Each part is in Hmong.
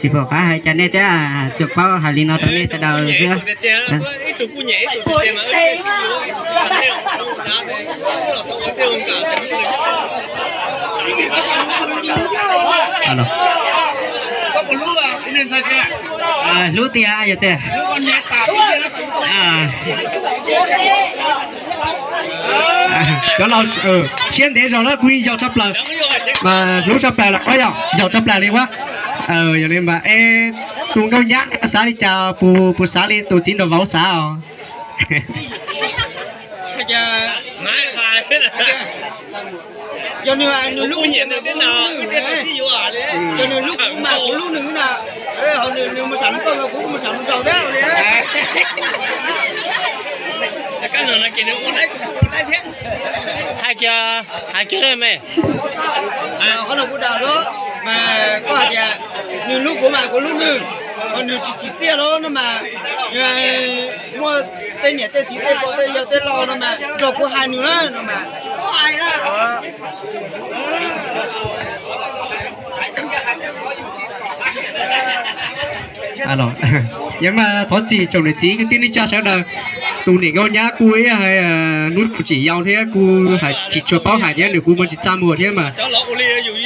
Tsis pom qab hais cas nej thiab, tsuas paub hais li no rau nej sawv daws xwb. Hlub tiag yog tiag. Cov laus siab ntev zog lawm, kuv yeej yaum tshaj plaws, mas hlub tshaj plaws lawm, yog yaum tshaj plaws li ua. Yog li mas es tus nkauj nyab xav li cas, puas xav li tus txiv nraug vauv xav os? Yog nws, nws hlub, yog nws hlub kuv mas kuv hlub nws na, ho nws mus sam koj mas kuv mus sam nraud thiab li. Hais kiag, hais kiag me. Qhov no kuv dag xwb, mas koj hais tias nws hlub kuv mas kuv hlub nws, ho nws tsis tsim txiaj los no mas, muaj tej niam tej txiv tej pog tej yawg tej laus no mas nrog kuv hais nws na no mas. Yog mas thov txim tsoom niam txiv kwv tij neej tsa sawv daws, tus niam nkauj nyab kuj ib yam li hnub tsis yau thiab kuj tsis tshua paub hais thiab, nws kuj muaj tsis txaj muag thiab mas.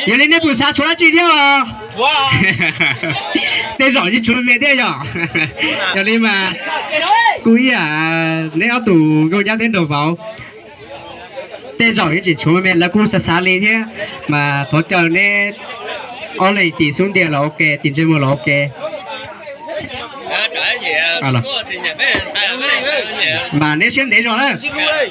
Yog li nej puas xav tshuav dab tsi thiab os? Tej zaum yeej tshuav me thiab yog. Yog li mas kuj ib yam neb ob tug nkauj nyab thiab nraug vauv, tej zaum yeej tseem tshuav me, lawv kuj xav xav li thiab. Mas thov caw neb ob leeg tim xub ntiag los ua ke, tim ntsej muag los ua ke. Mas neb siab ntev zog na,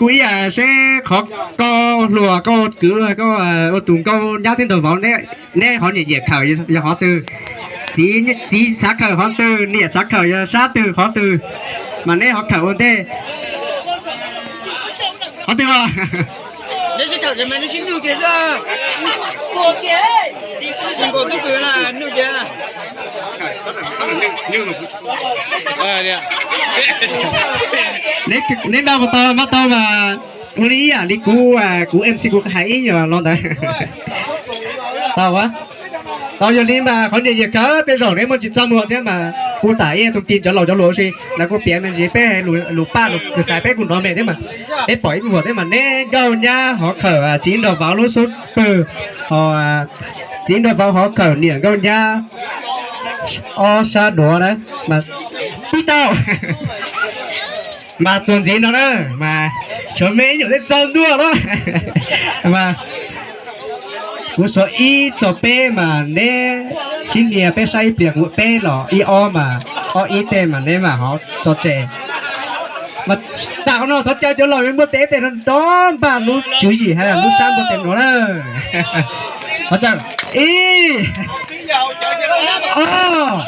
kuj ib yam seb qhov koj hluas koj kwv koj ua tus nkauj nyab thiab nraug vauv, neb qhov nyiam nyiam khawm yog qhov twg? Txiv xav khawm qhov twg, niam xav khawm yog sab twg qhov twg, mas neb ho khawm ua ntej. Qhov twg os? Neb npaj puas tau? Npaj tau mas ua li ib yam li kuv, kuv M C kuv hais ib yam los ntawd. Tau, tau, yog li mas qhov nyiam nyiam khawm tej zaum neb muaj tsis txaj muag thiab mas kuv tam ib tug ti cov laus cov hluas si lawv kuj piav me ntsis peb lus paj lus kws xaiv peb kuj nrov me thiab mas peb pom ib vuag thiab mas neb nkauj nyab hov khawm txiv nraug vauv lub xub pwg, ho txiv nraug vauv hov khawm niam nkauj nyab ob sab duav na mas pib tau. Mas txuas ntxiv no na, mas tshuav me ib nyuam tej txaus ntuj lawm. Mas kuv xuav ib txog peb mas neb sib nias peb saib ib pliag, kuv peb los ib ob mas ob ib tej mas neb mam ho tso tseg. Mas tam qhov no thov caw cov laus yuav npuaj tes tes nrov npaj lub tswv yim hais lub sab npuaj tes nrov na. Thov caw ib, ob,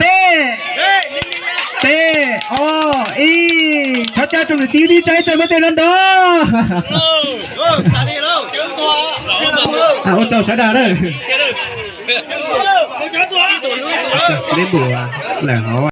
peb, peb, ob, ib. Thov caw tsoom niam txiv tij tsa ib tsa npuaj tes nrov nrov. Ua tsaug sawv daws na. Neb mus lawm hauv.